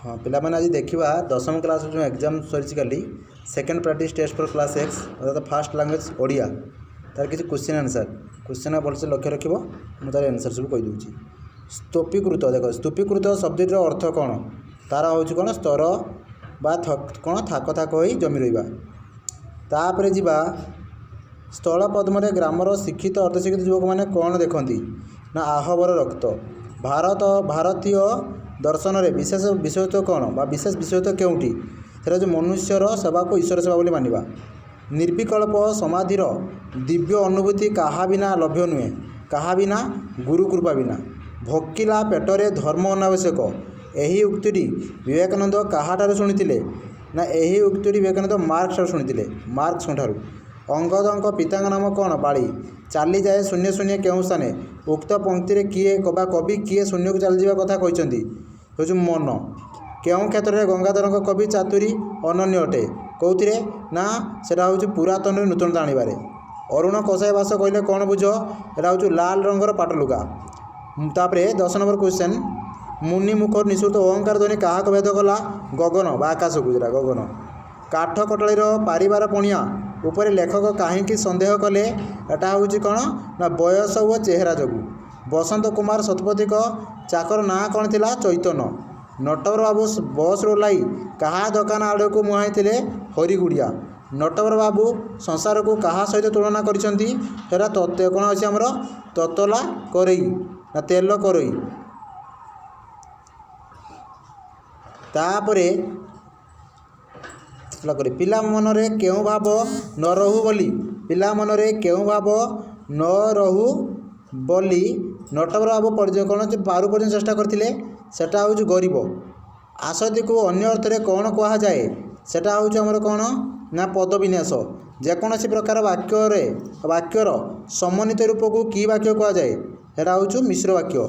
ହଁ ପିଲାମାନେ, ଆଜି ଦେଖିବା ଦଶମ କ୍ଲାସ୍ର ଯେଉଁ ଏକ୍ଜାମ୍ ସରିଛି କାଲି, second practice test for class X, ଅର୍ଥାତ୍ ଫାର୍ଷ୍ଟ ଲାଙ୍ଗୁଏଜ୍ ଓଡ଼ିଆ, ତାର କିଛି କ୍ୱେଶ୍ଚିନ୍ ଆନ୍ସର୍। କ୍ୱେଶ୍ଚିନ୍ ଭଲସେ ଲକ୍ଷ୍ୟ ରଖିବ, ମୁଁ ତାର ଆନ୍ସର୍ ସବୁ କହିଦେଉଛି। ସ୍ତୂପୀକୃତ, ଦେଖ, ସ୍ତୂପୀକୃତ ଶବ୍ଦଟିର ଅର୍ଥ କ'ଣ? ତାର ହେଉଛି କ'ଣ? ସ୍ତର ବା କ'ଣ ଥାକ ଥାକ ହୋଇ ଜମି ରହିବା। ତାପରେ ଯିବା, ସ୍ଥଳ ପଦ୍ମରେ ଗ୍ରାମର ଶିକ୍ଷିତ ଅର୍ଦ୍ଧଶିକ୍ଷିତ ଯୁବକମାନେ କ'ଣ ଦେଖନ୍ତି? ନା ଆହବର ରକ୍ତ। ଭାରତୀୟ ଦର୍ଶନରେ ବିଶେଷ ବିଷୟତ୍ୱ କ'ଣ ବା ବିଶେଷ ବିଷୟତ୍ୱ କେଉଁଠି? ସେଟା ହେଉଛି ମନୁଷ୍ୟର ସେବାକୁ ଈଶ୍ୱର ସେବା ବୋଲି ମାନିବା। ନିର୍ବିକଳ୍ପ ସମାଧିର ଦିବ୍ୟ ଅନୁଭୂତି କାହା ବିନା ଲଭ୍ୟ ନୁହେଁ? କାହା ବିନା? ଗୁରୁ କୃପା ବିନା। ଭୋକିଲା ପେଟରେ ଧର୍ମ ଅନାବଶ୍ୟକ, ଏହି ଉକ୍ତିଟି ବିବେକାନନ୍ଦ କାହାଠାରୁ ଶୁଣିଥିଲେ? ନା ଏହି ଉକ୍ତିଟି ବିବେକାନନ୍ଦ ମାର୍କସ ଠାରୁ ଶୁଣିଥିଲେ, ମାର୍କସଙ୍କ ଠାରୁ। ଅଙ୍ଗଦଙ୍କ ପିତାଙ୍କ ନାମ କ'ଣ? ବାଳୀ। ଚାଲିଯାଏ ଶୂନ୍ୟ ଶୂନ୍ୟ କେଉଁ ସ୍ଥାନେ, ଉକ୍ତ ପଙ୍କ୍ତିରେ କିଏ ବା କବି କିଏ ଶୂନ୍ୟକୁ ଚାଲିଯିବା କଥା କହିଛନ୍ତି? ହେଉଛି ମନ। କେଉଁ କ୍ଷେତ୍ରରେ ଗଙ୍ଗାଧରଙ୍କ କବି ଚାତୁରୀ ଅନନ୍ୟ ଅଟେ? କେଉଁଥିରେ? ନା ସେଟା ହେଉଛି ପୁରାତନରେ ନୂତନତା ଆଣିବାରେ। ଅରୁଣ କଷାଇ ବାସ କହିଲେ କ'ଣ ବୁଝ? ଏଟା ହେଉଛି ଲାଲ ରଙ୍ଗର ପାଟ ଲୁଗା। ତାପରେ 10 ନମ୍ବର କ୍ୱେଶ୍ଚନ୍, ମୁନି ମୁଖରୁ ନିଃସୃତ ଓଁକାର ଧ୍ୱନି କାହାକୁ ଭେଦ କଲା? ଗଗନ ବା ଆକାଶକୁ, ଯେଉଁଟା ଗଗନ। କାଠ କଟାଳିର ପାରିବାର ପଣିଆ ଉପରେ ଲେଖକ କାହିଁକି ସନ୍ଦେହ କଲେ? ଏଟା ହେଉଛି କ'ଣ ନା ବୟସ ଓ ଚେହେରା ଯୋଗୁଁ। ବସନ୍ତ କୁମାର ଶତପଥୀଙ୍କ ଚାକର ନାଁ କ'ଣ ଥିଲା? ଚୈତନ୍ୟ। ନଟବର ବାବୁ ବସ୍ରୁ ଓହ୍ଲାଇ କାହା ଦୋକାନ ଆଡ଼କୁ ମୁହାଁଇଥିଲେ? ହରିଗୁଡ଼ିଆ। ନଟବର ବାବୁ ସଂସାରକୁ କାହା ସହିତ ତୁଳନା କରିଛନ୍ତି? ସେଟା ତତେ କ'ଣ ଅଛି ଆମର ତତଲା କରେଇ ନା ତେଲ କରେଇ। ତାପରେ କରି ପିଲା ମନରେ କେଉଁ ଭାବ ନ ରହୁ ବୋଲି, ପିଲା ମନରେ କେଉଁ ଭାବ ନ ରହୁ ବୋଲି ନଟବର ବାବୁ କ'ଣ ପାରୁ ପର୍ଯ୍ୟନ୍ତ ଚେଷ୍ଟା କରିଥିଲେ? ସେଟା ହେଉଛି ଗରିବ। ଆସତିକୁ ଅନ୍ୟ ଅର୍ଥରେ କ'ଣ କୁହାଯାଏ? ସେଟା ହେଉଛି ଆମର କ'ଣ ନା ପଦବିନ୍ୟାସ। ଯେକୌଣସି ପ୍ରକାର ବାକ୍ୟରେ ବାକ୍ୟର ସମନ୍ୱିତ ରୂପକୁ କି ବାକ୍ୟ କୁହାଯାଏ? ସେଟା ହେଉଛି ମିଶ୍ର ବାକ୍ୟ।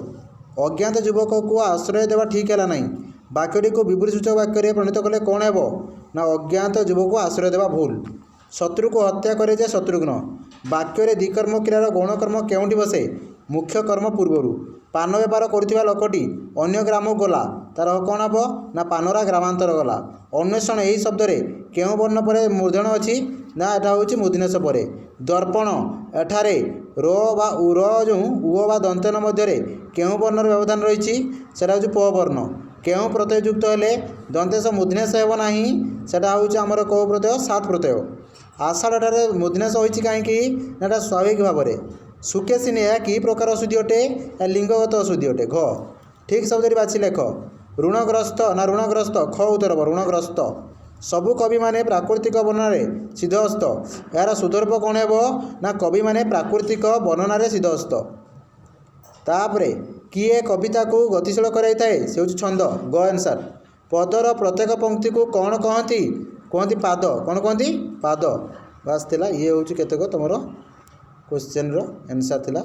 ଅଜ୍ଞାତ ଯୁବକକୁ ଆଶ୍ରୟ ଦେବା ଠିକ୍ ହେଲା ନାହିଁ, ବାକ୍ୟଟିକୁ ବିବୃତି ସୂଚକ ବାକ୍ୟରେ ପରିଣତ କଲେ କ'ଣ ହେବ? ନା ଅଜ୍ଞାତ ଯୁବକକୁ ଆଶ୍ରୟ ଦେବା ଭୁଲ। ଶତ୍ରୁକୁ ହତ୍ୟା କରେ ଯେ ଶତ୍ରୁଘ୍ନ, ବାକ୍ୟରେ ଦ୍ୱିକର୍ମ କ୍ରିୟାର ଗୌଣକର୍ମ କେଉଁଠି ବସେ? ମୁଖ୍ୟ କର୍ମ ପୂର୍ବରୁ। ପାନ ବେପାର କରୁଥିବା ଲୋକଟି ଅନ୍ୟ ଗ୍ରାମକୁ ଗଲା, ତାର କ'ଣ ହେବ? ନା ପାନରା ଗ୍ରାମାନ୍ତର ଗଲା। ଅନ୍ୱେଷଣ ଏହି ଶବ୍ଦରେ କେଉଁ ବର୍ଣ୍ଣ ପରେ ମୂର୍ଦ୍ଧନ୍ୟ ଅଛି? ନା ଏଟା ହେଉଛି ମୂର୍ଦ୍ଧନ୍ୟ ପରେ। ଦର୍ପଣ ଏଠାରେ ର ବା ର ଯେଉଁ ଉ ବା ଦନ୍ତେନ ମଧ୍ୟରେ କେଉଁ ବର୍ଣ୍ଣର ବ୍ୟବଧାନ ରହିଛି? ସେଟା ହେଉଛି ପ ବର୍ଣ୍ଣ। କେଉଁ ପ୍ରତ୍ୟୟ ଯୁକ୍ତ ହେଲେ ଦନ୍ତେଶ ମୂର୍ଦ୍ଧନ୍ୟ ହେବ ନାହିଁ? ସେଟା ହେଉଛି ଆମର କେଉଁ ପ୍ରତ୍ୟୟ? ସାତ ପ୍ରତ୍ୟୟ। ଆଷାଢ଼ଠାରେ ମୂର୍ଦ୍ଧନ୍ୟ ହୋଇଛି କାହିଁକି? ନା ଏଟା ସ୍ୱାଭାବିକ ଭାବରେ। ସୁକେଶିନୀ ଏହା କି ପ୍ରକାର ଅଶୁଦ୍ଧି ଅଟେ? ଏହା ଲିଙ୍ଗଗତ ଅଶୁଦ୍ଧି ଅଟେ। ଘ ଠିକ୍ ଶବ୍ଦଟି ବାଛି ଲେଖ। ଋଣଗ୍ରସ୍ତ ନା ଋଣଗ୍ରସ୍ତ? ଖ ଉତ୍ତର ହେବ ଋଣଗ୍ରସ୍ତ। ସବୁ କବିମାନେ ପ୍ରାକୃତିକ ବର୍ଣ୍ଣନାରେ ସିଦ୍ଧହସ୍ତ, ଏହାର ଶୁଦ୍ଧରୂପ କ'ଣ ହେବ? ନା କବିମାନେ ପ୍ରାକୃତିକ ବର୍ଣ୍ଣନାରେ ସିଦ୍ଧହସ୍ତ। ତାପରେ କିଏ କବିତାକୁ ଗତିଶୀଳ କରାଇଥାଏ? ସେ ହେଉଛି ଛନ୍ଦ, ଗ ଆନ୍ସର୍। ପଦର ପ୍ରତ୍ୟେକ ପଙ୍କ୍ତିକୁ କ'ଣ କହନ୍ତି? କୁହନ୍ତି ପାଦ। କ'ଣ କୁହନ୍ତି? ପାଦ। ବାସ୍ ଥିଲା, ଇଏ ହେଉଛି କେତେକ ତୁମର କ୍ୱେଶ୍ଚନ୍ର ଆନ୍ସର୍ ଥିଲା।